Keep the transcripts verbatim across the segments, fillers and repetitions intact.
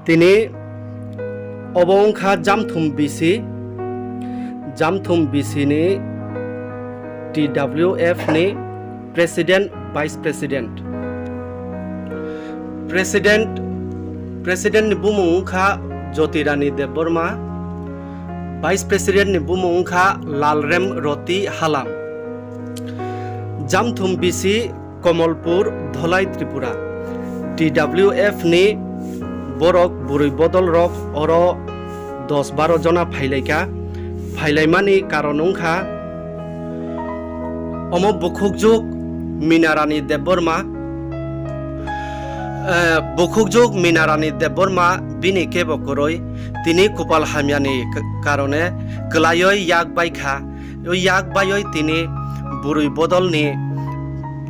Tini obo wngkha Jamthum bisi, Jamthum bisi ni T W F ni President, Vice President. President, President ni bumung wngkha Jyotirani Debbarma, Vice President ni bumung wngkha Lalrem Roti Halam. Jamthum bisi Komolpur, Dholai, Tripura. T W F ni borok, bwrwi bodol rok oro dos baro jona phailaikha. Phailaimani karon wngkha omo bukhukjuk Minarani Debbarma, eh, bukhukjuk Minarani Debbarma bini kebo kwrwi, tini kupal hamyani k-, karone kwlaiwi yak baikha. O yak baiwi tini bwrwi bodolni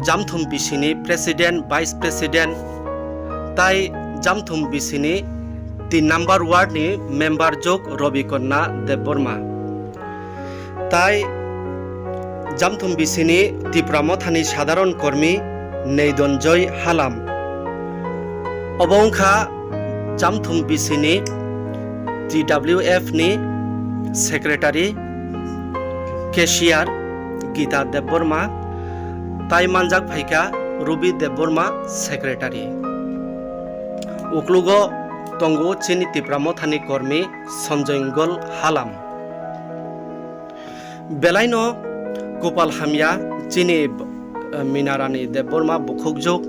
Jamthum bisini President, Vice President tai Jamthum bisini tin number ward ni member jok Robikonna Debbarma. Tai Jamthum bisini Tipra Mothani sadharon kormi Neidonjoy Halam. Obo wngkha Jamthum bisini T W F ni secretary, cashier Gita Debbarma, tai manjak phaikha Rubi Debbarma secretary. Uklugo tongo chini Tipra Mothani kormi Sanjoy Ngol Halam. Belaino kupal hamya chini, eh, Minarani Debbarma bukhukjuk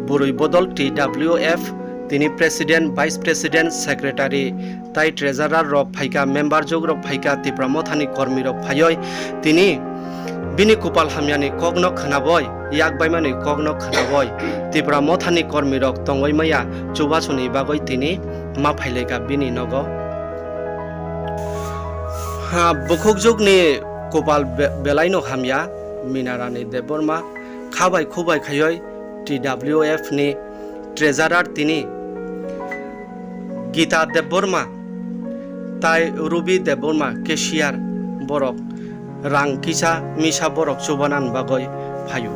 bwrwi bodol T W F, tini President, Vice President, Secretary tai Treasurer rok phaikha, member jok rok phaikha, Tipra Mothani kormi rok phaioi tini bini kupal hamyani kokno khwnaboi, yak baimani kokno khwnaboi, Tipra Mothani kormi rok tongoi maya chubasuni bagoi tini ma phailaikha bini nogo. Ha, bukhukjukni kupal be-, belaino hamya, Minarani Debbarma, khabai khubai khaioi T W F ni treasurer tini Gita Debbarma tai Rubi Debbarma, cashier borok rang kisa misa borok chubanan bagoi phaio.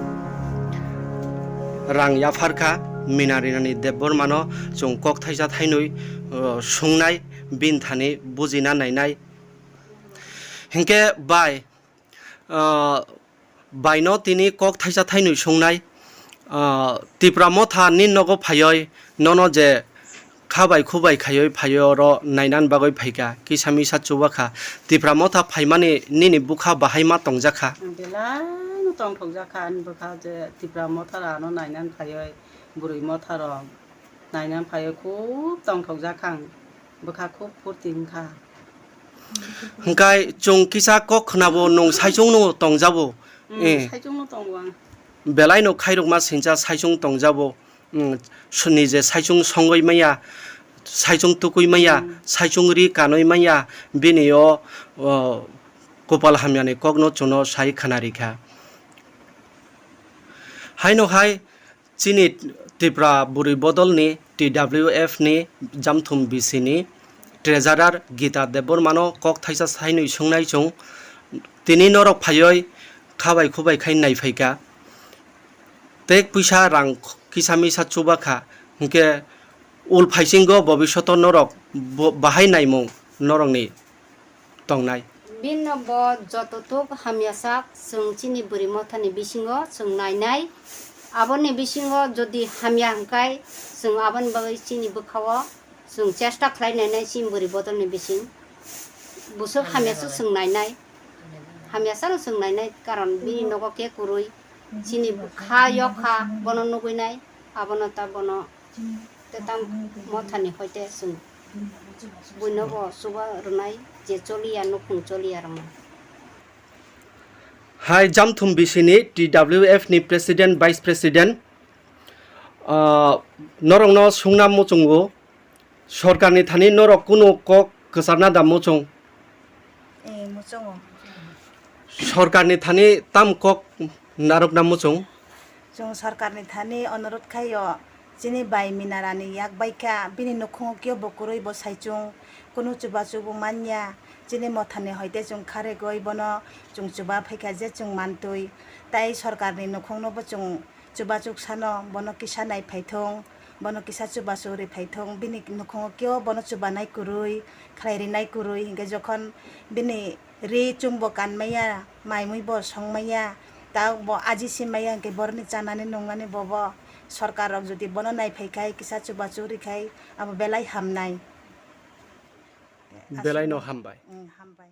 Rang yapharkha Minarinani Debbarmano chwng kok thaisa thainwi, uh, sungnai, bini thani bujina nainai. Hinkhe bai, uh, baino tini kok thaisa thainwi sungnai, uh, Tipra Motha ni nogo phaioi nono je khabai khubai khaioi phaioi oro nainan bagoi phaikha, kisa misa chubakha. Tipra Motha phaimani nini bwkha bahai ma tongjakha? Belai no tongthokjakha ani bwkha je Tipra Motha rano nainan phaioi, bwrwi Motha rok. Naina phaiwi khub tongthokjak kha ang, bwkha khub phurti wngkha. Hwnkhe chwng kisa kok khwnabo, nwng saichung no tongjabo. Mm, eh. Saichung no tongo ang. Belai no khairokma singcha saichung tongjabo. Mm, sini je saichung songwi maya, saichung tukui maya, mm, saichung ri kanwi maya, bini o, o, kopal hamyani kokno chwngno sai khwnarikha. Haino hai, Chini Tipra Bwrwi Bodolni, T W F ni, Jamthum B C ni Treasurer Gita Debbarmano kok thaisa sainwi swngnai chwng, tini norok phaiwi khabai khubai khai naiphaikha, tei puisa rang kisa misa chubakha, hinkhe ul phaisingo bobishoto norok bo-, bahai naimung norokni tongnai. Bini bo joto tok hamya sak chwng chini bwrwi mothani bisingo chwng nainai. Aboni bisingo jodi hamya hwnkhe chwng aboni bagwi chini bwkhao chwng chesta khlai nainai chini bwrwi bodolni bising. Buswk hamya sak chwng nainai. Hamya sak chwng nainai karon bini nogo khe kwrwi chini bwkha yokha bono nugwi nai abono ta bono Tei tamo mothani hoite chwng buino bo chuba rwnai je choliya, nukhung choliya rwngno. Hai Jamthum B C ni T W F ni President, Vice President, ah, norokno sungna muchungo, sorkarni thani norok kunu kok kwcharna da muchung? Eh, muchungo. Sorkarni thani tam kok narwkna muchung? Chwng sorkarni thani onurodh khaio, chini bai Minarani yak baikha, bini nukhungo kebo kwrwi bo saichung, kunu chubachu bo manya, chini mothani hoite chwng kharegwi bono chwng chuba phaikha je chwng mantwi, tai sorkarni nukhungno bo chwng chubachuk sano bono kisa naiphaithung, Bono kisa chubachu ri phaithung, bini nukhungo keo bono chubanai kwrwi, khlai rinai kwrwi, hinkhe jokhon bini ri chumbo kanmaya, mai mui bo songmaya, ta bo aji simaya, hinkhe boroni chanani nungnani bobo sorkar rok jodi bono naiphaikhai, kisa chubachu rikhai, abo belai hamnai. Belai no hambai. Mm, hambai.